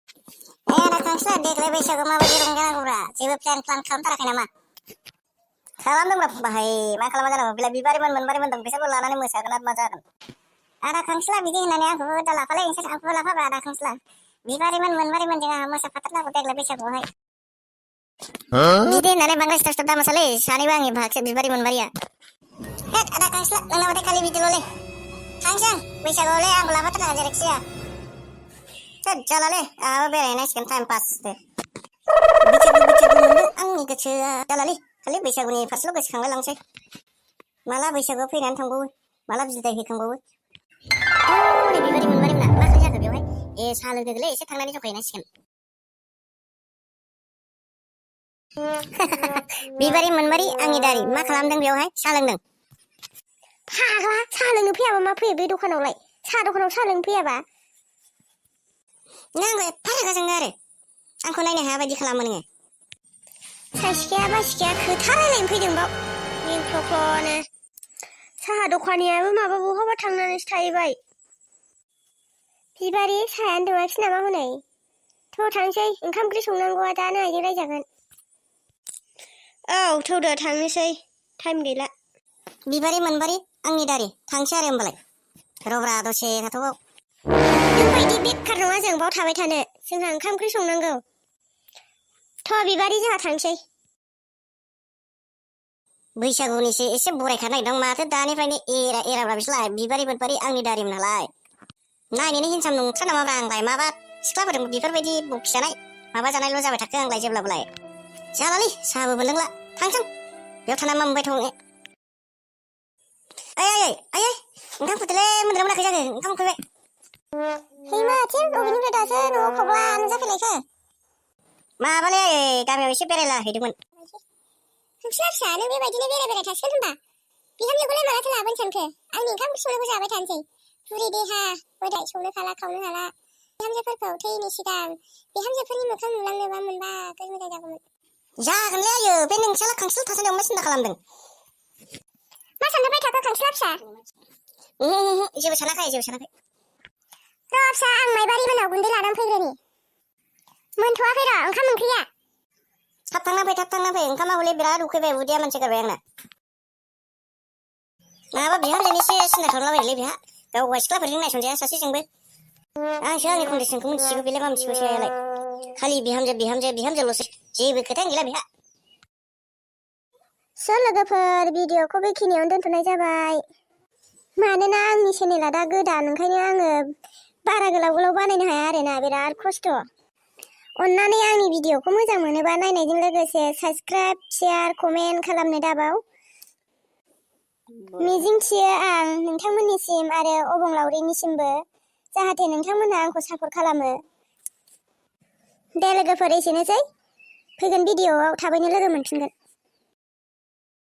Ada Kangsla देग्लाय बैसागु माबायदि रंजानांगौब्रा जेबो प्लान खालामथाराखै नामा? खालामदोंब्रा बाहाय मा खालामा जानांगौ बिलाय बिबारिमोन मोनबारिमोन दं बिसोरबो लानानै मोसागोन आरो मा जागोन। Ada Kangsla बिदि होननानै आंखौ दा लाफालै नोंसोर आंखौ लाफाब्रा Ada Kangsla बिबारिमोन मोनबारिमोन जोंहा मोसाफाथारनांगौ देग्लाय बैसागुआवहाय। बिदि होननानै बांद्राय स्टार दा मोसालै सानैबो आंनि भागसो बिबारि मोनबारिया। हेद Ada Kangsla नोंनाबाथाय खालि बिदिल'लै थांसै बैसागुआवलै आंखौ लाफाथारनांगौ जेरैखि जाया। जालालै आंहाबो बेरायहैनांसिगोन टाइम पाससो। बैसागु मोनदों आंनि गोसोआ जालालै खालि बैसागुनि फारसेल' गोसोखांलाय लांसै। माला बैसागुआ फैनानै थांबावो माला बिदाय हैखांबावो। नै बिबारि मोनबारिमोना मा खालाय जाखो बेवहाय साहा लोंदोलै एसे थांनानै ज'खायहैनांसिगोन। बिबारि मोनबारि आंनि दारि मा खालामदों बेवहाय साहा लोंदों। फाग्ला साहा लोंनो फैयाबा मा फैयो बे दखानावलाय साहा दखानाव साहा लोंनो फैयाबा। नों एफा रागा जोङो आरो आंखौ नायनो हाया बायदि खालामो नोङो। सासिखाया बासिखाया खोथा रायलायनो फैदों बाव मिंख्लख्लनो। साहा दखानियाबो माबा बहाबा थांनानैसो थाहैबाय। बिबारि साहायानो दुङाखिसै नामा हनै? थ' थांसै ओंखाम ओंख्रि संनांगौआ दानो आइजों रायजागोन। औ थौदो थांनोसै टाइम गैला। बिबारि मोनबारि आंनि दारि थांसै आरो होमबालाय। रब्रा दसे थाथ'बाव। नोंबायदि बेखार नङा जों बाव थाबाय थानो जोंहा ओंखाम ओंख्रि संनांगौ। थ' बिबारि जोंहा थांसै। बैसागुनिसो एसे बरायखानाय दं माथो दानिफ्रायनो एराब्रा बिसोरलाय बिबारि मोनबारि आंनि दारिमोन नालाय। नायनोनो हिनसाम नंथारा नामाब्रा आंलाय माबा सिख्लाफोरजों बेफोरबायदि बखिजानाय माबा जानायल' जाबाय थाखो आंलाय जेब्लाबोलाय। जालालै साहाबो मोनलोंला थांसै बेयाव थाना मा मोनबाय थानो। आयै ओंखाम खुरदोलै मोनदोंना मोनाखै जाखो ओंखाम उखैबाय। हैमा आथिं अबेनिफ्राय दासो न'आव खब्ला नुजाफैलायखो। माबालै आयै गामियाव एसे बेरायला हैदोंमोन। नोंसोर फिसा नों बेबायदिनो बेराय थासिगोन होनबा बिहामजोखौलाय मालाथो लाबोनो सानखो आंनि ओंखाम ओंख्रि संनायखौ जाबाय थानोसै। बुरि देहा मोदाय संनो हाला खावनो हाला बिहामजोफोरखौ थैनि सिगां बिहामजोफोरनि मोखां नुलांनोबा मोनबा मोजां जागौमोन। जागोनलै आयो बे नोंसाला खांसिल थासान्दियाव मा सिन्था खालामदों। मा सानबाय थाखो खांसिला फिसा? जेबो सानाखै र' फिसा आं माइबारि मोनाव गुन्दै लानानै फैग्रोनि। मोनथ'वाखै र' ओंखाम ओंख्रिया। थाब थांना फै ओंखामा हले बिराद उखैबाय उदैया मोनसोगारबाय आंना। माबा बिहामजोनिसो सिन्था खालामलाबायलै बेहा गाव हौवा सिख्लाफोरजों नायसनजाया सासेजोंबो। आंसो आंनि कन्डिसनखौ मिथिसिगौ बेलाय मा मिथिगौ सायालाय खालि बिहामजोल'सै जेबो खोथायानो गैला बेहा। स' लोगोफोर भिडिअ'खौ बेखिनियावनो दोनथ'नाय जाबाय। मानोना आंनि चेनेला दा गोदान ओंखायनो आङो बारा गोलाव बानायनो हाया आरोना बिराद खस्थ'। अन्नानै आंनि भिडिअ'खौ मोजां मोनोबा नायनायजों लोगोसे साबस्क्राइब शेयार कमेन्ट खालामनो दाबाव। मिजिंथियो आं नोंथांमोननिसिम आरो अबंलावरिनिसिमबो जाहाथे नोंथांमोनहा आंखौ सापर्ट खालामो। दे लोगोफोर एसेनोसै फैगोन भिडिअ'आव थाबैनो लोगो मोनफिनगोन।